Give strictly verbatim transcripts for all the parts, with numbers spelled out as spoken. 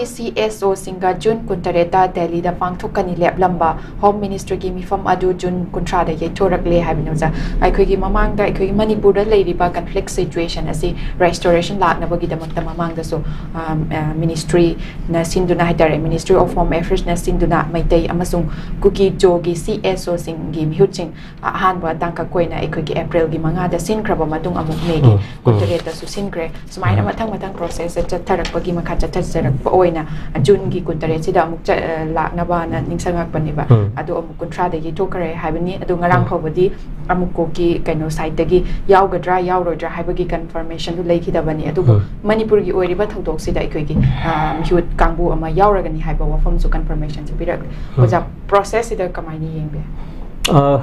C S ꯑꯣꯁꯤꯡꯒ June ꯀꯨꯟꯇꯔꯦꯠꯇ ꯗꯦꯜꯂꯤꯗ ꯄꯥꯡꯊꯣꯛꯀꯅꯤ ꯂꯦꯞꯂꯝꯕ home ꯃꯤꯅꯤꯁꯇ꯭ꯔꯤꯒꯤ ꯃꯤꯐꯝ ꯑꯗꯨ ꯖꯨꯟ ꯀꯨꯟꯊ꯭ꯔꯥꯗ ꯌꯩꯊꯣꯔꯛꯂꯦ ꯍꯥꯏꯕꯅꯤ ꯑꯣꯖꯥ꯫ ꯑꯩꯈꯣꯏꯒꯤ ꯃꯃꯥꯡꯗ ꯑꯩꯈꯣꯏꯒꯤ ꯃꯅꯤꯄꯨꯔꯗ ꯂꯩꯔꯤꯕ ꯀꯟꯐ꯭ꯂꯤꯛ ꯁꯤꯆꯨꯋꯦꯁꯟ ꯑꯁꯤ ꯔꯦꯁꯇꯣꯔꯦꯁꯟ ꯂꯥꯛꯅꯕꯒꯤꯗꯃꯛꯇ ꯃꯃꯥꯡꯗꯁꯨ ꯃꯤꯅꯤꯁꯇ꯭ꯔꯤꯅ ꯁꯤꯟꯗꯨꯅ ꯍꯥꯏꯇꯥꯔꯦ, ꯃꯤꯅꯤꯁꯇ꯭ꯔꯤ ꯑꯣꯐ ꯍꯣꯝ ꯑꯦꯐꯤꯌꯔꯁꯅ ꯁꯤꯟꯗꯨꯅ ꯃꯩꯇꯩ ꯑꯃꯁꯨꯡ ꯀꯨꯀꯤ ꯖꯣꯒꯤ ꯁꯤ ꯑꯦꯁ ꯑꯣꯁꯤꯡꯒꯤ ꯃꯤꯍꯨꯠꯁꯤꯡ ꯑꯍꯥꯟꯕ ꯇꯥꯡꯀꯛ ꯑꯣꯏꯅ ꯑꯩꯈꯣꯏꯒꯤ ꯑꯦꯄ꯭ꯔꯤꯜꯒꯤ ꯃꯉꯥꯗ ꯁꯤꯟꯈ꯭ꯔꯕ ꯃꯇꯨꯡ ꯑꯃꯨꯛ ꯃꯦꯒꯤ ꯎꯝ, ꯎꯝ꯫ ꯀꯨꯟꯇꯔꯦꯠꯇꯁꯨ ꯁꯤꯟꯈ꯭ꯔꯦ꯫ ꯁꯨꯃꯥꯏꯅ ꯎꯝ꯫ ꯃꯊꯪ ꯃꯊꯪ ꯄ꯭ꯔꯣꯁꯦꯁꯁꯦ ꯆꯠꯊꯔꯛꯄꯒꯤ ꯃꯈꯥ ꯆꯠꯊꯖꯔꯛꯄ ꯑꯣꯏꯅ ꯖꯨꯟꯒꯤ ꯀꯨꯟꯇꯔꯦꯠꯁꯤꯗ ꯑꯃꯨꯛ ꯆ-, ꯑ, ꯂꯥꯛꯅꯕꯅ ꯅꯤꯡꯁꯤꯡꯉꯛꯄꯅꯤꯕ꯫ ꯎꯝ꯫ ꯑꯗꯣ ꯑꯃꯨꯛ ꯀꯨꯟꯊ꯭ꯔꯥꯗꯒꯤ ꯊꯣꯛꯈ꯭ꯔꯦ ꯍꯥꯏꯕꯅꯤ꯫ ꯑꯗꯣ ꯉꯔꯥꯡ ꯎꯝ꯫ ꯐꯥꯎꯕꯗꯤ ꯑꯃꯨꯛ ꯀꯣꯛꯀꯤ ꯀꯩꯅꯣ ꯁꯥꯏꯠꯇꯒꯤ ꯌꯥꯎꯒꯗ꯭ꯔꯥ ꯌꯥꯎꯔꯣꯏꯗ꯭ꯔꯥ ꯍꯥꯏꯕꯒꯤ ꯀꯟꯐꯔꯃꯦꯁꯟꯗꯨ ꯂꯩꯈꯤꯗꯕꯅꯤ꯫ ꯑꯗꯨꯕꯨ ꯎꯝ꯫ ꯃꯅꯤꯄꯨꯔꯒꯤ ꯑꯣꯏꯔꯤꯕ ꯊꯧꯗꯣꯛꯁꯤꯗ ꯑꯩꯈꯣꯏꯒꯤ, ꯑ, ꯃꯤꯍꯨꯠ ꯀꯥꯡꯕꯨ ꯑꯃ ꯌꯥꯎꯔꯒꯅꯤ ꯍꯥꯏꯕ ꯋꯥꯐꯝꯁꯨ ꯀꯟꯐꯔꯃꯦꯁꯟꯁꯦ ꯄꯤꯔꯛꯂꯦ꯫ ꯎꯝ꯫ ꯑꯣꯖꯥ, ꯄ꯭ꯔꯣꯁꯦꯁꯁꯤꯗ ꯀꯃꯥꯏꯅ ꯌꯦꯡꯕꯤ? ꯑ,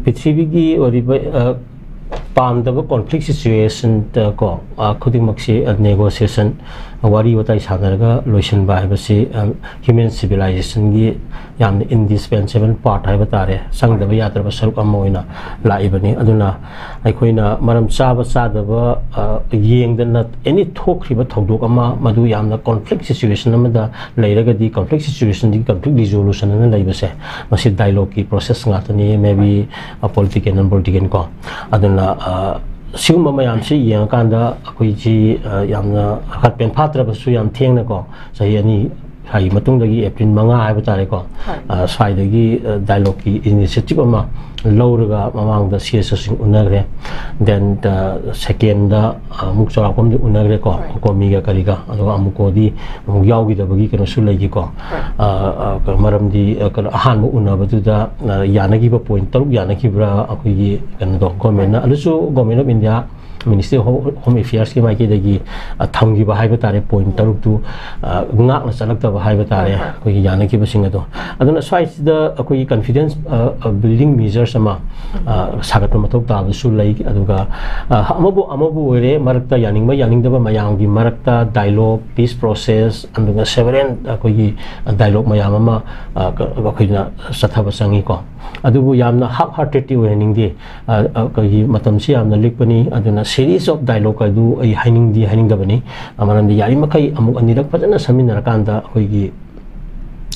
ꯄ꯭ꯔꯤꯊꯤꯕꯤꯒꯤ ꯑꯣꯏꯔꯤꯕ, ꯑ, ꯄꯥꯝꯗꯕ ꯀꯣꯟꯐ꯭ꯂꯤꯛ ꯁꯤꯆꯨꯋꯦꯁꯟꯗ ꯀꯣ, ꯑ, ꯈꯨꯗꯤꯡꯃꯛꯁꯤ, ꯑ, ꯅꯦꯒꯣꯁꯤꯌꯦꯁꯟ, ꯋꯥꯔꯤ ꯋꯥꯇꯥꯏ ꯁꯥꯟꯅꯔꯒ ꯂꯣꯏꯁꯤꯟꯕ ꯍꯥꯏꯕꯁꯤ, ꯑ, ꯍ꯭ꯌꯨꯃꯦꯟ ꯁꯤꯚꯤꯂꯥꯏꯖꯦꯁꯟꯒꯤ ꯌꯥꯝꯅ ꯏꯟꯗꯤꯁꯄꯦꯟꯁꯦꯕꯜ ꯄꯥꯔꯠ ꯍꯥꯏꯕ ꯇꯥꯔꯦ, ꯆꯪꯗꯕ ꯌꯥꯗ꯭ꯔꯕ ꯁꯔꯨꯛ ꯑꯃ ꯑꯣꯏꯅ ꯂꯥꯛꯏꯕꯅꯤ꯫ ꯑꯗꯨꯅ ꯑꯩꯈꯣꯏꯅ ꯃꯔꯝ ꯆꯥꯕ ꯆꯥꯗꯕ, ꯑ, ꯌꯦꯡꯗꯅ ꯑꯦꯅꯤ ꯊꯣꯛꯈ꯭ꯔꯤꯕ ꯊꯧꯗꯣꯛ ꯑꯃ, ꯃꯗꯨ ꯌꯥꯝꯅ ꯀꯣꯟꯐ꯭ꯂꯤꯛ ꯁꯤꯆꯨꯋꯦꯁꯟ ꯑꯃꯗ ꯂꯩꯔꯒꯗꯤ, ꯀꯣꯟꯐ꯭ꯂꯤꯛ ꯁꯤꯆꯨꯋꯦꯁꯟꯗꯒꯤ ꯀꯣꯟꯐ꯭ꯂꯤꯛ ꯔꯤꯖꯣꯂꯨꯁꯟ ꯑꯅ ꯂꯩꯕꯁꯦ, ꯃꯁꯤ ꯗꯥꯏꯂꯣꯒꯀꯤ ꯄ꯭ꯔꯣꯁꯦꯁ ꯉꯥꯛꯇꯅꯤ, ꯃꯦ ꯕꯤ, ꯑ, ꯄꯣꯂꯤꯇꯤꯀꯦꯜ, ꯅꯟ ꯄꯣꯂꯤꯇꯤꯀꯦꯜ ꯀꯣ꯫ ꯑꯗꯨꯅ, ꯑ, ꯁꯤꯒꯨꯝꯕ ꯃꯌꯥꯝꯁꯤ ꯌꯦꯡꯉꯀꯥꯟꯗ ꯑꯩꯈꯣꯏꯁꯤ, ꯑ, ꯌꯥꯝꯅ ꯈꯔ ꯄꯦꯟꯐꯥꯠꯇ꯭ꯔꯕꯁꯨ ꯌꯥꯝ ꯊꯦꯡꯅꯀꯣ, ꯆꯍꯤ ꯑꯅꯤ ꯁ꯭ꯋꯥꯏꯒꯤ ꯃꯇꯨꯡꯗꯒꯤ, ꯑꯦꯄ꯭ꯔꯤꯜ ꯃꯉꯥ ꯍꯥꯏꯕ ꯇꯥꯔꯦꯀꯣ, ꯍꯣꯏ꯫ ꯑ, ꯁ꯭ꯋꯥꯏꯗꯒꯤ, ꯑ, ꯗꯥꯏꯂꯣꯒꯀꯤ ꯏꯅꯤꯁꯤꯌꯦꯇꯤꯚ ꯑꯃ ꯂꯧꯔꯒ ꯃꯃꯥꯡꯗ ꯁꯤ ꯑꯦꯁ ꯑꯣꯁꯤꯡ ꯎꯅꯈ꯭ꯔꯦ꯫ ꯗꯦꯟ, ꯑ, ꯁꯦꯀꯦꯟꯗ ꯑꯃꯨꯛ ꯆꯥꯎꯔꯥꯛꯄ ꯑꯃꯗꯤ ꯎꯅꯈ꯭ꯔꯦꯀꯣ, ꯍꯣꯏ꯫ ꯀꯣꯃꯤꯒ ꯀꯔꯤꯒ, ꯑꯗꯨꯒ ꯑꯃꯨꯛꯀꯣꯗꯤ ꯑꯃꯨꯛ ꯌꯥꯎꯈꯤꯗꯕꯒꯤ ꯀꯩꯅꯣꯁꯨ ꯂꯩꯈꯤꯀꯣ꯫ ꯍꯣꯏ꯫ ꯑ, ꯑ, ꯀ-, ꯃꯔꯝꯗꯤ, ꯑ, ꯀꯩꯅꯣ, ꯑꯍꯥꯟꯕ ꯎꯅꯕꯗꯨꯗ, ꯑ, ꯌꯥꯅꯈꯤꯕ ꯄꯣꯏꯟ ꯇꯔꯨꯛ ꯌꯥꯅꯈꯤꯕ꯭ꯔꯥ ꯑꯩꯈꯣꯏꯒꯤ ꯀꯩꯅꯣꯗꯣ, ꯒꯣꯔꯃꯦꯟꯅ, ꯍꯣꯏ꯫ ꯑꯗꯨꯁꯨ government of India, ministry of home ꯑꯦꯐꯤꯌꯔꯁꯀꯤ ꯃꯥꯏꯀꯩꯗꯒꯤ, ꯑ, ꯊꯝꯈꯤꯕ ꯍꯥꯏꯕ ꯇꯥꯔꯦ, ꯄꯣꯏꯟ ꯎꯝ꯫ ꯇꯔꯨꯛꯇꯨ, ꯑ, ꯉꯥꯛꯅ ꯆꯠꯂꯛꯇꯕ ꯍꯥꯏꯕ ꯇꯥꯔꯦ, ꯍꯣꯏ, ꯍꯣꯏ꯫ ꯑꯩꯈꯣꯏꯒꯤ ꯌꯥꯅꯈꯤꯕꯁꯤꯡ ꯑꯗꯣ꯫ ꯑꯗꯨꯅ ꯁ꯭ꯋꯥꯏꯁꯤꯗ ꯑꯩꯈꯣꯏꯒꯤ ꯀꯟꯐꯤꯗꯦꯟꯁ, ꯑ, ꯑ, ꯕꯤꯜꯗꯤꯡ ꯃꯦꯖꯔꯁ ꯑꯃ, ꯎꯝ꯫ ꯑ, ꯁꯥꯒꯠꯄ ꯃꯊꯧ ꯇꯥꯕꯁꯨ ꯂꯩ꯫ ꯑꯗꯨꯒ, ꯑ, ꯑꯃꯕꯨ, ꯑꯃꯕꯨ ꯑꯣꯏꯔꯦ, ꯃꯔꯛꯇ ꯌꯥꯅꯤꯡꯕ ꯌꯥꯅꯤꯡꯗꯕ ꯃꯌꯥꯝꯒꯤ ꯃꯔꯛꯇ ꯗꯥꯏꯂꯣꯒ, ꯄꯤꯁ ꯄ꯭ꯔꯣꯁꯦꯁ, ꯑꯗꯨꯒ ꯁꯦꯚꯔꯦꯜ ꯑꯩꯈꯣꯏꯒꯤ ꯗꯥꯏꯂꯣꯒ ꯃꯌꯥꯝ ꯑꯃ, ꯑ, ꯀ-, ꯑꯩꯈꯣꯏꯅ ꯆꯠꯊꯕ ꯆꯪꯉꯤꯀꯣ꯫ ꯑꯗꯨꯕꯨ ꯌꯥꯝꯅ half heartedly ꯑꯣꯏꯍꯟꯅꯤꯡꯗꯦ꯫ ꯑ, ꯑ, ꯑꯩꯈꯣꯏꯒꯤ ꯃꯇꯝꯁꯤ ꯌꯥꯝꯅ ꯂꯤꯛꯄꯅꯤ, ꯑꯗꯨꯅ series of dialogue ꯑꯗꯨ ꯑꯩ ꯍꯥꯏꯅꯤꯡꯗꯤ ꯍꯥꯏꯅꯤꯡꯗꯕꯅꯤ꯫ ꯑ, ꯃꯔꯝꯗꯤ ꯌꯥꯔꯤꯃꯈꯩ ꯑꯃꯨꯛ ꯑꯅꯤꯔꯛ ꯐꯖꯅ ꯁꯝꯃꯤꯟꯅꯔꯀꯥꯟꯗ ꯑꯩꯈꯣꯏꯒꯤ,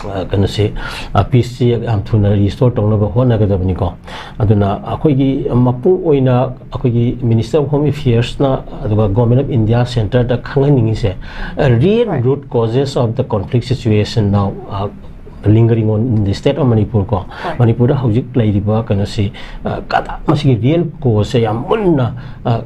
ꯑ, ꯀꯩꯅꯣꯁꯤ, ꯑ, peaceꯁꯤ ꯌꯥꯝ ꯊꯨꯅ restore ꯇꯧꯅꯕ ꯍꯣꯠꯅꯒꯗꯕꯅꯤꯀꯣ꯫ ꯑꯗꯨꯅ ꯑꯩꯈꯣꯏꯒꯤ ꯃꯄꯨꯡ ꯑꯣꯏꯅ ꯑꯩꯈꯣꯏꯒꯤ Minister of Home Affairsꯅ ꯑꯗꯨꯒ Government of India centreꯗ ꯈꯪꯍꯟꯅꯤꯡꯉꯤꯁꯦ, real root causes of the conflict situation now, ꯑ, lingering on in the state of Manipur ꯀꯣ꯫ ꯍꯣꯏ꯫ ꯃꯅꯤꯄꯨꯔꯗ ꯍꯧꯖꯤꯛ ꯂꯩꯔꯤꯕ ꯀꯩꯅꯣꯁꯤ, ꯑ, ꯀꯗꯥ-, ꯃꯁꯤꯒꯤ real causeꯁꯦ ꯌꯥꯝ ꯃꯨꯟꯅ, ꯑ,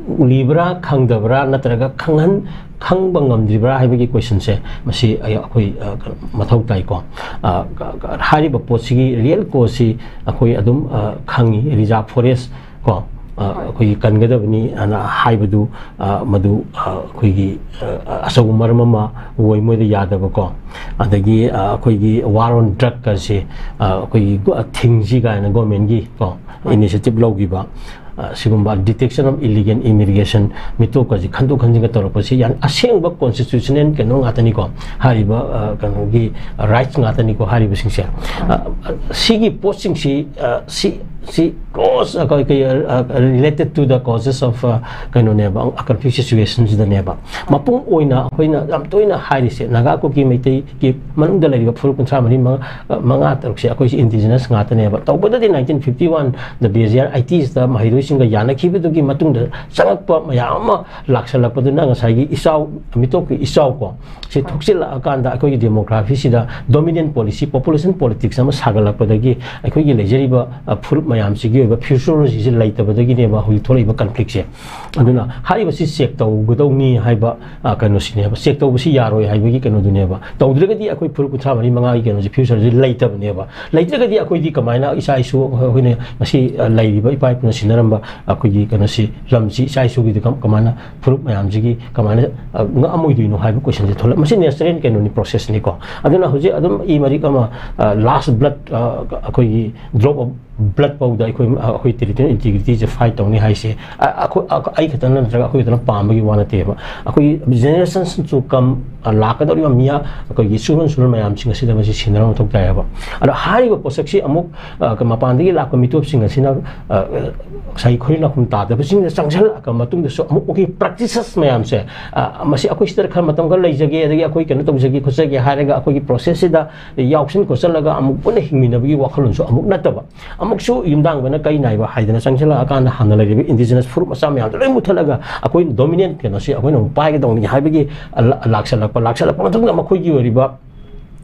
ꯈꯪꯂꯤꯕ꯭ꯔꯥ, ꯈꯪꯗꯕ꯭ꯔꯥ, ꯅꯠꯇ꯭ꯔꯒ ꯈꯪꯍꯟ-, ꯈꯪꯕ ꯉꯝꯗ꯭ꯔꯤꯕ꯭ꯔꯥ ꯍꯥꯏꯕꯒꯤ questionꯁꯦ ꯃꯁꯤ ꯑꯩ, ꯑꯩꯈꯣꯏ, ꯑ, ꯀ-, ꯃꯊꯧ ꯇꯥꯏꯀꯣ꯫ ꯑ, ꯀ-, ꯀ-, ꯍꯥꯏꯔꯤꯕ ꯄꯣꯠꯁꯤꯒꯤ real causeꯁꯤ ꯑꯩꯈꯣꯏ ꯑꯗꯨꯝ, ꯑ, ꯈꯪꯉꯤ꯫ Reserve forest ꯀꯣ, ꯑ, ꯍꯣꯏ꯫ ꯑꯩꯈꯣꯏꯒꯤ ꯀꯟꯒꯗꯕꯅꯤ ꯑꯅ ꯍꯥꯏꯕꯗꯨ, ꯑ, ꯃꯗꯨ, ꯑ, ꯑꯩꯈꯣꯏꯒꯤ, ꯑ, ꯑꯆꯧꯕ ꯃꯔꯝ ꯑꯃ ꯑꯣꯏ ꯃꯣꯏꯗ ꯌꯥꯗꯕꯀꯣ꯫ ꯑꯗꯒꯤ, ꯑ, ꯑꯩꯈꯣꯏꯒꯤ war on drug ꯑꯁꯤ, ꯑ, ꯑꯩꯈꯣꯏꯒꯤ ꯒꯣ-, ꯊꯤꯡꯁꯤ ꯀꯥꯏꯅ governmentꯀꯤ ꯀꯣ, ꯍꯣꯏ꯫ Initiative ꯂꯧꯈꯤꯕ, ꯑ, ꯁꯤꯒꯨꯝꯕ detection of illegal immigration, ꯃꯤꯇꯣꯞꯀꯁꯤ ꯈꯟꯗꯣꯛ ꯈꯟꯖꯤꯟꯒ ꯇꯧꯔꯛꯄꯁꯤ ꯌꯥꯝ ꯑꯁꯦꯡꯕ constitutional ꯀꯩꯅꯣ ꯉꯥꯛꯇꯅꯤꯀꯣ꯫ ꯍꯥꯏꯔꯤꯕ, ꯑ, ꯀꯩꯅꯣꯒꯤ rights ꯉꯥꯛꯇꯅꯤꯀꯣ ꯍꯥꯏꯔꯤꯕꯁꯤꯡꯁꯦ꯫ ꯑ, ꯑ, ꯁꯤꯒꯤ ꯄꯣꯠꯁꯤꯡꯁꯤ, ꯑ, ꯁꯤ, ꯁꯤ close, ꯑ, ꯑꯩꯈꯣꯏ, ꯑ, related to the causes of, ꯑ, ꯀꯩꯅꯣꯅꯦꯕ, ꯑ, conflict situationꯁꯤꯗꯅꯦꯕ꯫ ꯃꯄꯨꯡ ꯑꯣꯏꯅ ꯑꯩꯈꯣꯏꯅ ꯌꯥꯝ ꯇꯣꯏꯅ ꯍꯥꯏꯔꯤꯁꯦ, ꯅꯥꯒꯥ, ꯀꯨꯀꯤ, ꯃꯩꯇꯩꯒꯤ ꯃꯅꯨꯡꯗ ꯂꯩꯔꯤꯕ ꯐꯨꯔꯨꯞ ꯀꯨꯟꯊ꯭ꯔꯥ ꯃꯔꯤ, ꯃꯉꯥ, ꯑ, ꯃꯉꯥ ꯇꯔꯨꯛꯁꯦ ꯑꯩꯈꯣꯏꯁꯦ indigenous ꯉꯥꯛꯇꯅꯦꯕ꯫ ꯇꯧꯕꯗꯗꯤ nineteen fifty one the Bezier ITsꯇ ꯃꯍꯩꯔꯣꯏꯁꯤꯡꯒ ꯌꯥꯅꯈꯤꯕꯗꯨꯒꯤ ꯃꯇꯨꯡꯗ ꯆꯪꯉꯛꯄ ꯃꯌꯥꯝ ꯑꯃ ꯂꯥꯛꯁꯜꯂꯛꯄꯗꯨꯅ ꯉꯁꯥꯏꯒꯤ ꯏꯆꯥꯎ, ꯃꯤꯇꯣꯞꯀꯤ ꯏꯆꯥꯎ ꯀꯣ, ꯁꯤ ꯊꯣꯛꯆꯤꯜꯂꯛꯑꯀꯥꯟꯗ ꯑꯩꯈꯣꯏꯒꯤ demographyꯁꯤꯗ dominant policy, population politics ꯑꯃ ꯁꯥꯒꯠꯂꯛꯄꯗꯒꯤ ꯑꯩꯈꯣꯏꯒꯤ ꯂꯩꯖꯔꯤꯕ, ꯑ, ꯐꯨꯔꯨꯞ ꯃꯌꯥꯝꯁꯤꯒꯤ ꯑꯣꯏꯕ futurologyꯁꯤ ꯂꯩꯇꯕꯗꯒꯤꯅꯦꯕ ꯍꯧꯖꯤꯛ ꯊꯣꯛꯂꯛꯏꯕ conflictꯁꯦ꯫ ꯑꯗꯨꯅ ꯍꯥꯏꯔꯤꯕꯁꯤ check ꯇꯧꯒꯗꯧꯅꯤ ꯍꯥꯏꯕ, ꯑ, ꯀꯩꯅꯣꯁꯤꯅꯦꯕ, check ꯇꯧꯕꯁꯤ ꯌꯥꯔꯣꯏ ꯍꯥꯏꯕꯒꯤ ꯀꯩꯅꯣꯗꯨꯅꯦꯕ꯫ ꯇꯧꯗ꯭ꯔꯒꯗꯤ ꯑꯩꯈꯣꯏ ꯐꯨꯔꯨꯞ ꯀꯨꯟꯊ꯭ꯔꯥ ꯃꯔꯤ ꯃꯉꯥꯒꯤ ꯀꯩꯅꯣꯁꯦ futureꯁꯦ ꯂꯩꯇꯕꯅꯦꯕ꯫ ꯂꯩꯇ꯭ꯔꯒꯗꯤ ꯑꯩꯈꯣꯏꯗꯤ ꯀꯃꯥꯏꯅ ꯏꯆꯥ ꯏꯁꯨ ꯑꯩꯈꯣꯏꯅ ꯉꯁꯤ, ꯑ, ꯂꯩꯔꯤꯕ ꯏꯄꯥ ꯏꯄꯨꯅ ꯁꯤꯟꯅꯔꯝꯕ ꯑꯩꯈꯣꯏꯒꯤ ꯀꯩꯅꯣꯁꯤ, ꯂꯝꯁꯤ ꯏꯆꯥ ꯏꯁꯨꯒꯤꯗꯤ ꯀꯝ-, ꯀꯃꯥꯏꯅ ꯐꯨꯔꯨꯞ ꯃꯌꯥꯝꯁꯤꯒꯤ ꯀꯃꯥꯏꯅ, ꯑ, ꯉꯛꯑꯝꯃꯣꯏꯗꯣꯏꯅꯣ ꯍꯥꯏꯕ questionꯁꯦ ꯊꯣꯛꯂꯛ-, ꯃꯁꯤ natural ꯀꯩꯅꯣꯅꯤ, processꯅꯤꯀꯣ꯫ ꯑꯗꯨꯅ ꯍꯧꯖꯤꯛ ꯑꯗꯨꯝ ꯏ ꯃꯔꯤꯛ ꯑꯃ, ꯑ, last blood, ꯑ, ꯑꯩꯈꯣꯏꯒꯤ drop of blood ꯐꯥꯎꯗ ꯑꯩꯈꯣꯏ, ꯑ, ꯑꯩꯈꯣꯏ territorial integrityꯁꯦ fight ꯇꯧꯅꯤ ꯍꯥꯏꯁꯦ, ꯑ, ꯑꯩꯈꯣꯏ, ꯑ, ꯑꯩ ꯈꯛꯇꯅ ꯅꯠꯇ꯭ꯔꯒ ꯑꯩꯈꯣꯏ ꯈꯛꯇꯅ ꯄꯥꯝꯕꯒꯤ ꯋꯥ ꯅꯠꯇꯦꯕ꯫ ꯑꯩꯈꯣꯏꯒꯤ generations to come ꯑ, ꯂꯥꯛꯀꯗꯧꯔꯤꯕ ꯃꯤꯌꯥ-, ꯑꯩꯈꯣꯏꯒꯤ ꯆꯨꯔꯣꯟ ꯁꯨꯔꯣꯟ ꯃꯌꯥꯝꯁꯤꯡ ꯑꯁꯤꯗ ꯃꯁꯤ ꯁꯤꯟꯅꯕ ꯃꯊꯧ ꯇꯥꯏ ꯍꯥꯏꯕ꯫ ꯑꯗꯣ ꯍꯥꯏꯔꯤꯕ ꯄꯣꯠꯁꯛꯁꯤ ꯑꯃꯨꯛ, ꯑ, ꯃꯄꯥꯟꯗꯒꯤ ꯂꯥꯛꯄ ꯃꯤꯇꯣꯞꯁꯤꯡ ꯑꯁꯤꯅ, ꯑ, ꯉꯁꯥꯏꯒꯤ ꯈꯣꯏꯔꯤ ꯅꯥꯈꯨꯝ ꯇꯥꯗꯕꯁꯤꯡꯗ ꯆꯪꯁꯤꯜꯂꯛꯑꯕ ꯃꯇꯨꯡꯗꯁꯨ ꯑꯃꯨꯛ ꯃꯈꯣꯏꯒꯤ practices ꯃꯌꯥꯝꯁꯦ, ꯑ, ꯃꯁꯤ ꯑꯩꯈꯣꯏ ꯁꯤꯗ ꯈꯔ ꯃꯇꯝ ꯈꯔ ꯂꯩꯖꯒꯦ, ꯑꯗꯒꯤ ꯑꯩꯈꯣꯏ ꯀꯩꯅꯣ ꯇꯧꯖꯒꯦ ꯈꯣꯠꯆꯒꯦ ꯍꯥꯏꯔꯒ ꯑꯩꯈꯣꯏꯒꯤ process ꯁꯤꯗ ꯌꯥꯎꯁꯤꯟ ꯈꯣꯠꯆꯜꯂꯒ ꯑꯃꯨꯛ ꯄꯨꯟꯅ ꯍꯤꯡꯃꯤꯟꯅꯕꯒꯤ ꯋꯥꯈꯜꯂꯣꯟꯁꯨ ꯑꯃꯨꯛ ꯅꯠꯇꯕ, ꯑꯃꯨꯛꯁꯨ ꯌꯨꯝꯗꯥꯡꯕꯅ ꯀꯩ ꯅꯥꯏꯕ ꯍꯥꯏꯗꯅ ꯆꯪꯁꯤꯜꯂꯛꯑꯀꯥꯟꯗ ꯍꯥꯟꯅ ꯂꯩꯔꯤꯕ indigenous ꯐꯨꯔꯨꯞ ꯃꯆꯥ ꯃꯌꯥꯝꯗꯣ ꯂꯣꯏ ꯃꯨꯠꯊꯠꯂꯒ ꯑꯩꯈꯣꯏꯅ dominant ꯀꯩꯅꯣꯁꯤ ꯑꯩꯈꯣꯏꯅ ꯑꯃꯨꯛ ꯄꯥꯏꯒꯗꯧꯅꯤ ꯍꯥꯏꯕꯒꯤ ꯂꯥ-, ꯂꯥꯛꯁꯜꯂꯛꯄ, ꯂꯥꯛꯁꯜꯂꯛꯄ ꯃꯇꯨꯡꯗ ꯃꯈꯣꯏꯒꯤ ꯑꯣꯏꯔꯤꯕ,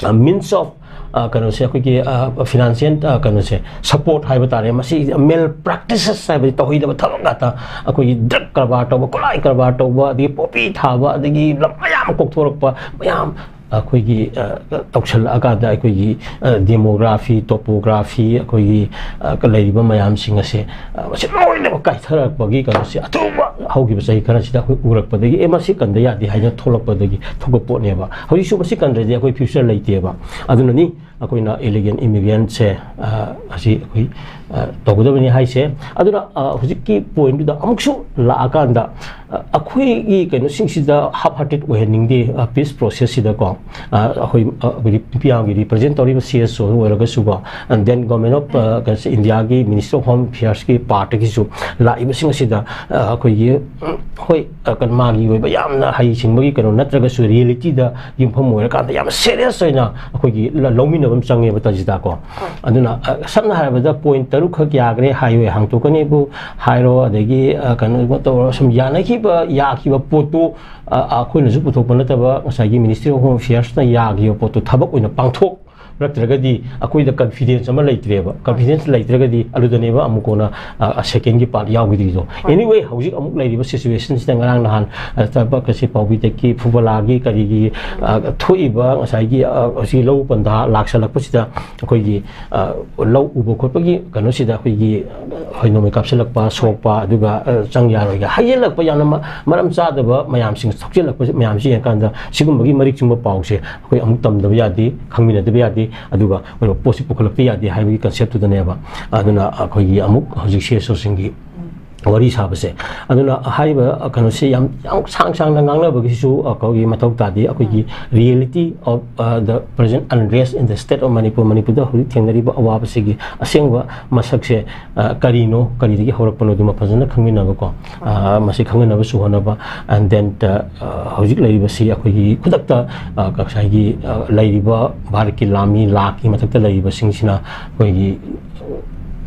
ꯑ, means of, ꯑ, ꯀꯩꯅꯣꯁꯦ, ꯑꯩꯈꯣꯏꯒꯤ, ꯑ, financial, ꯑ, ꯀꯩꯅꯣꯁꯦ, support ꯍꯥꯏꯕ ꯇꯥꯔꯦ, ꯃꯁꯤ malpractices ꯍꯥꯏꯕꯗꯤ ꯇꯧꯍꯩꯗꯕ ꯊꯕꯛ ꯉꯥꯛꯇ, ꯑꯩꯈꯣꯏꯒꯤ drug ꯀꯔꯕꯥꯔ ꯇꯧꯕ, ꯈꯨꯠꯂꯥꯏ ꯀꯔꯕꯥꯔ ꯇꯧꯕ, ꯑꯗꯒꯤ poppy ꯊꯥꯕ, ꯑꯗꯒꯤ ꯂꯝ ꯃꯌꯥꯝ ꯑꯃ ꯀꯣꯛꯊꯣꯔꯛꯄ ꯃꯌꯥꯝ, ꯑꯩꯈꯣꯏꯒꯤ, ꯑ, ꯇꯧꯁꯜꯂꯛꯑꯀꯥꯟꯗ ꯑꯩꯈꯣꯏꯒꯤ, ꯑ, demography, topography, ꯑꯩꯈꯣꯏꯒꯤ, ꯑ, ꯂꯩꯔꯤꯕ ꯃꯌꯥꯝꯁꯤꯡ ꯑꯁꯦ, ꯑ, ꯃꯁꯤ ꯂꯣꯏꯅꯃꯛ ꯀꯥꯏꯊꯔꯛꯄꯒꯤ ꯀꯩꯅꯣꯁꯦ ꯑꯊꯨꯕ ꯍꯧꯈꯤꯕ ꯆꯍꯤ ꯈꯔꯁꯤꯗ ꯑꯩꯈꯣꯏ ꯎꯔꯛꯄꯗꯒꯤ, "ꯑꯦ, ꯃꯁꯤ ꯀꯟꯗ ꯌꯥꯗꯦ" ꯍꯥꯏꯅ ꯊꯣꯛꯂꯛꯄꯗꯒꯤ ꯊꯣꯛꯄ ꯄꯣꯠꯅꯦꯕ꯫ ꯍꯧꯖꯤꯛꯁꯨ ꯃꯁꯤ ꯀꯟꯗ꯭ꯔꯗꯤ ꯑꯩꯈꯣꯏ future ꯂꯩꯇꯦꯕ꯫ ꯑꯗꯨꯅꯅꯤ ꯑꯩꯈꯣꯏꯅ illegal immigrant ꯁꯦ, ꯑ, ꯑꯁꯤ ꯑꯩꯈꯣꯏ, ꯑ, ꯇꯧꯒꯗꯕꯅꯤ ꯍꯥꯏꯁꯦ꯫ ꯑꯗꯨꯅ, ꯑ, ꯍꯧꯖꯤꯛꯀꯤ point ꯇꯨꯗ ꯑꯃꯨꯛꯁꯨ ꯂꯥꯛꯑꯀꯥꯟꯗ, ꯑ, ꯑꯩꯈꯣꯏꯒꯤ ꯀꯩꯅꯣꯁꯤꯡꯁꯤꯗ half hearted ꯑꯣꯏꯍꯟꯅꯤꯡꯗꯦ, ꯑ, peace process ꯁꯤꯗꯀꯣ꯫ ꯑ, ꯑꯩꯈꯣꯏ, ꯑ, ꯑꯩꯈꯣꯏꯒꯤ ꯅꯨꯄꯤ ꯑꯉꯥꯡꯒꯤ represent ꯇꯧꯔꯤꯕ C S O ꯑꯣꯏꯔꯒꯁꯨꯀꯣ, and then Government of, ꯑ, ꯀꯩꯅꯣꯁꯦ, India ꯒꯤ Ministry of Home Affairs ꯀꯤ part ꯇꯒꯤꯁꯨ ꯂꯥꯛꯏꯕꯁꯤꯡ ꯑꯁꯤꯗ, ꯑ, ꯑꯩꯈꯣꯏꯒꯤ, ꯎꯝ, ꯍꯣꯏ, ꯑ, ꯀꯩꯅꯣ, ꯃꯥꯒꯤ ꯑꯣꯏꯕ ꯌꯥꯝꯅ ꯍꯩꯁꯤꯡꯕꯒꯤ ꯀꯩꯅꯣ ꯅꯠꯇ꯭ꯔꯒꯁꯨ, reality ꯗ ꯌꯨꯝꯐꯝ ꯑꯣꯏꯔꯀꯥꯟꯗ ꯌꯥꯝ serious ꯑꯣꯏꯅ ꯑꯩꯈꯣꯏꯒꯤ ꯂ-, ꯂꯧꯃꯤꯟꯅꯕ ꯑꯃ ꯆꯪꯉꯦꯕ ꯇꯥꯖꯤꯇꯥ ꯀꯣ꯫ ꯑꯗꯨꯅ, ꯑ, ꯁꯝꯅ ꯍꯥꯏꯔꯕꯗ point ꯇꯔꯨꯛ ꯈꯛ ꯌꯥꯈ꯭ꯔꯦ, highway ꯍꯥꯡꯇꯣꯛꯀꯅꯤꯕꯨ ꯍꯥꯏꯔꯣ, ꯑꯗꯒꯤ, ꯑ, ꯀꯩꯅꯣ ꯇꯧꯔꯣ, ꯁꯨꯝ ꯌꯥꯅꯈꯤꯕ, ꯌꯥꯈꯤꯕ ꯄꯣꯠꯇꯨ, ꯑ, ꯑꯩꯈꯣꯏꯅꯁꯨ ꯄꯨꯊꯣꯛꯄ ꯅꯠꯇꯕ, ꯉꯁꯥꯏꯒꯤ Ministry of Home Affairs ꯅ ꯌꯥꯈꯤꯕ ꯄꯣꯠꯇꯨ ꯊꯕꯛ ꯑꯣꯏꯅ ꯄꯥꯡꯊꯣꯛ ꯅꯠꯇ꯭ꯔꯒꯗꯤ ꯑꯩꯈꯣꯏꯗ confidence ꯑꯃ ꯂꯩꯇ꯭ꯔꯦꯕ꯫ Confidence ꯂꯩꯇ꯭ꯔꯒꯗꯤ ꯑꯗꯨꯗꯅꯦꯕ ꯑꯃꯨꯛ ꯀꯣꯟꯅ, ꯑ, second ꯒꯤ part ꯌꯥꯎꯈꯤꯗ꯭ꯔꯤꯗꯣ꯫ ꯍꯣꯏ꯫ Anyway, ꯍꯧꯖꯤꯛ ꯑꯃꯨꯛ ꯂꯩꯔꯤꯕ situation ꯁꯤꯗ ꯉꯔꯥꯡ ꯅꯍꯥꯟ, ꯑ, ꯊꯕꯛ ꯑꯁꯤ ꯄꯥꯎꯕꯤꯗꯒꯤ ꯐꯨꯕꯂꯥꯒꯤ ꯀꯔꯤꯒꯤ, ꯑ, ꯊꯣꯛꯏꯕ ꯉꯁꯥꯏꯒꯤ, ꯑ, ꯍꯧꯖꯤꯛ ꯂꯧ ꯄꯟꯊꯥ ꯂꯥꯛꯁꯜꯂꯛꯄꯁꯤꯗ ꯑꯩꯈꯣꯏꯒꯤ, ꯑ, ꯂꯧ ꯎꯕ ꯈꯣꯠꯄꯒꯤ ꯀꯩꯅꯣꯁꯤꯗ ꯑꯩꯈꯣꯏꯒꯤ, ꯑ, ꯍꯣꯏ, ꯅꯣꯡꯃꯩ ꯀꯥꯞꯁꯤꯜꯂꯛꯄ, ꯁꯣꯛꯄ, ꯑꯗꯨꯒ, ꯑ, ꯆꯪ ꯌꯥꯔꯣꯏꯒ ꯍꯥꯏꯖꯤꯜꯂꯛꯄ ꯌꯥꯝꯅ ꯃ-, ꯃꯔꯝ ꯆꯥꯗꯕ ꯃꯌꯥꯝꯁꯤꯡ ꯊꯣꯛꯆꯤꯜꯂꯛꯄ ꯃꯌꯥꯝꯁꯤ ꯌꯦꯡꯉꯀꯥꯟꯗ ꯁꯤꯒꯨꯝꯕꯒꯤ ꯃꯔꯤꯛ ꯆꯨꯝꯕ ꯄꯥꯎꯁꯦ ꯑꯩꯈꯣꯏ ꯑꯃꯨꯛ ꯇꯝꯗꯕ ꯌꯥꯗꯦ, ꯈꯪꯃꯤꯟꯅꯗꯕ ꯌꯥꯗꯦ, ꯑꯗꯨꯒ ꯑꯣꯏꯕ ꯄꯣꯠꯁꯤ ꯄꯨꯈꯠꯂꯛꯄ ꯌꯥꯗꯦ ꯍꯥꯏꯕꯒꯤ concept ꯇꯨꯗꯅꯦꯕ꯫ ꯑꯗꯨꯅ ꯑꯩꯈꯣꯏꯒꯤ ꯑꯃꯨꯛ ꯍꯧꯖꯤꯛ C S O ꯁꯤꯡꯒꯤ ꯋꯥꯔꯤ ꯁꯥꯕꯁꯦ꯫ ꯑꯗꯨꯅ ꯍꯥꯏꯔꯤꯕ ꯀꯩꯅꯣꯁꯤ ꯌꯥꯝ, ꯌꯥꯝ ꯁꯥꯡ ꯁꯥꯡꯅ ꯉꯥꯡꯅꯕꯒꯤꯁꯨ ꯑꯩꯈꯣꯏꯒꯤ ꯃꯊꯧ ꯇꯥꯗꯦ꯫ ꯑꯩꯈꯣꯏꯒꯤ reality of, uh, the present unrest in the state of Manipur, ꯃꯅꯤꯄꯨꯔꯗ ꯍꯧꯖꯤꯛ ꯊꯦꯡꯅꯔꯤꯕ ꯑꯋꯥꯕꯁꯤꯒꯤ ꯑꯁꯦꯡꯕ ꯃꯁꯛꯁꯦ, ꯑ, ꯀꯔꯤꯅꯣ, ꯀꯔꯤꯗꯒꯤ ꯍꯧꯔꯛꯄꯅꯣꯗꯨꯃ ꯐꯖꯅ ꯈꯪꯃꯤꯟꯅꯕꯀꯣ꯫ ꯑ, ꯃꯁꯤ ꯈꯪꯅꯅꯕꯁꯨ ꯍꯣꯠꯅꯕ꯫ And then, uh, uh, ꯍꯧꯖꯤꯛ ꯂꯩꯔꯤꯕꯁꯤ ꯑꯩꯈꯣꯏꯒꯤ ꯈꯨꯗꯛꯇ, ꯑ, ꯉꯁꯥꯏꯒꯤ, ꯑ, ꯂꯩꯔꯤꯕ ꯚꯥꯔꯠꯀꯤ ꯂꯥꯟꯃꯤ ꯂꯥꯛꯀꯤ ꯃꯊꯛꯇ ꯂꯩꯔꯤꯕꯁꯤꯡꯁꯤꯅ ꯑꯩꯈꯣꯏꯒꯤ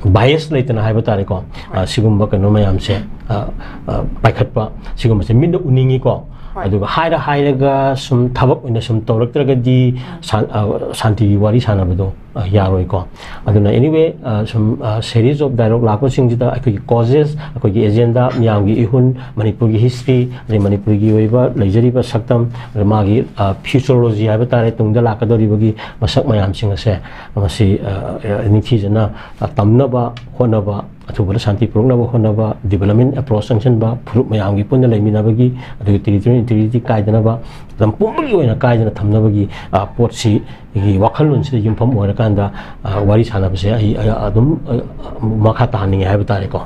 bias ꯂꯩꯇꯅ ꯍꯥꯏꯕ ꯇꯥꯔꯦꯀꯣ꯫ ꯑ, ꯁꯤꯒꯨꯝꯕ ꯀꯩꯅꯣ ꯃꯌꯥꯝꯁꯦ, ꯑ, ꯑ, ꯄꯥꯏꯈꯠꯄ ꯁꯤꯒꯨꯝꯕꯁꯦ ꯃꯤꯠꯅ ꯎꯅꯤꯡꯉꯤꯀꯣ꯫ ꯑꯗꯨꯒ ꯍꯥꯏꯔ ꯍꯥꯏꯔꯒ ꯁꯨꯝ ꯊꯕꯛ ꯑꯣꯏꯅ ꯁꯨꯝ ꯇꯧꯔꯛꯇ꯭ꯔꯒꯗꯤ ꯁꯥꯟ-, ꯑ, ꯁꯥꯟꯇꯤꯒꯤ ꯋꯥꯔꯤ ꯁꯥꯟꯅꯕꯗꯣ, ꯑ, ꯌꯥꯔꯣꯏꯀꯣ꯫ ꯑꯗꯨꯅ anyway, ꯑ, ꯁꯨꯝ, ꯑ, series of dialogue ꯂꯥꯛꯄꯁꯤꯡꯁꯤꯗ ꯑꯩꯈꯣꯏꯒꯤ causes, ꯑꯩꯈꯣꯏꯒꯤ agenda, ꯃꯤꯌꯥꯝꯒꯤ ꯏꯍꯨꯜ, ꯃꯅꯤꯄꯨꯔꯒꯤ history, ꯑꯗꯩ ꯃꯅꯤꯄꯨꯔꯒꯤ ꯑꯣꯏꯕ ꯂꯩꯖꯔꯤꯕ ꯁꯛꯇꯝ, ꯑꯗ ꯃꯥꯒꯤ, ꯑ, futurology ꯍꯥꯏꯕ ꯇꯥꯔꯦ, ꯇꯨꯡꯗ ꯂꯥꯛꯀꯗꯧꯔꯤꯕꯒꯤ ꯃꯁꯛ ꯃꯌꯥꯝꯁꯤꯡ ꯑꯁꯦ, ꯃꯁꯤ, ꯑ, ꯑ, ꯅꯤꯡꯊꯤꯖꯅ, ꯑ, ꯇꯝꯅꯕ ꯍꯣꯠꯅꯕ, ꯑꯊꯨꯕꯗ ꯁꯥꯟꯇꯤ ꯄꯨꯔꯛꯅꯕ ꯍꯣꯠꯅꯕ, development approach ꯆꯪꯁꯤꯟꯕ, ꯐꯨꯔꯨꯞ ꯃꯌꯥꯝꯒꯤ ꯄꯨꯟꯅ ꯂꯩꯃꯤꯟꯅꯕꯒꯤ, ꯑꯗꯨꯒ territorial integrity ꯀꯥꯏꯗꯅꯕ, ꯂꯝ ꯄꯨꯝꯕꯒꯤ ꯑꯣꯏꯅ ꯀꯥꯏꯗꯅ ꯊꯝꯅꯕꯒꯤ, ꯑ, ꯄꯣꯠꯁꯤꯒꯤ ꯋꯥꯈꯜꯂꯣꯟꯁꯤꯗ ꯌꯨꯝꯐꯝ ꯑꯣꯏꯔꯀꯥꯟꯗ, ꯑ, ꯋꯥꯔꯤ ꯁꯥꯟꯅꯕꯁꯦ ꯑꯩ, ꯑ, ꯑꯗꯨꯝ, ꯑ, ꯃꯈꯥ ꯇꯥꯍꯟꯅꯤꯡꯉꯦ ꯍꯥꯏꯕ ꯇꯥꯔꯦꯀꯣ꯫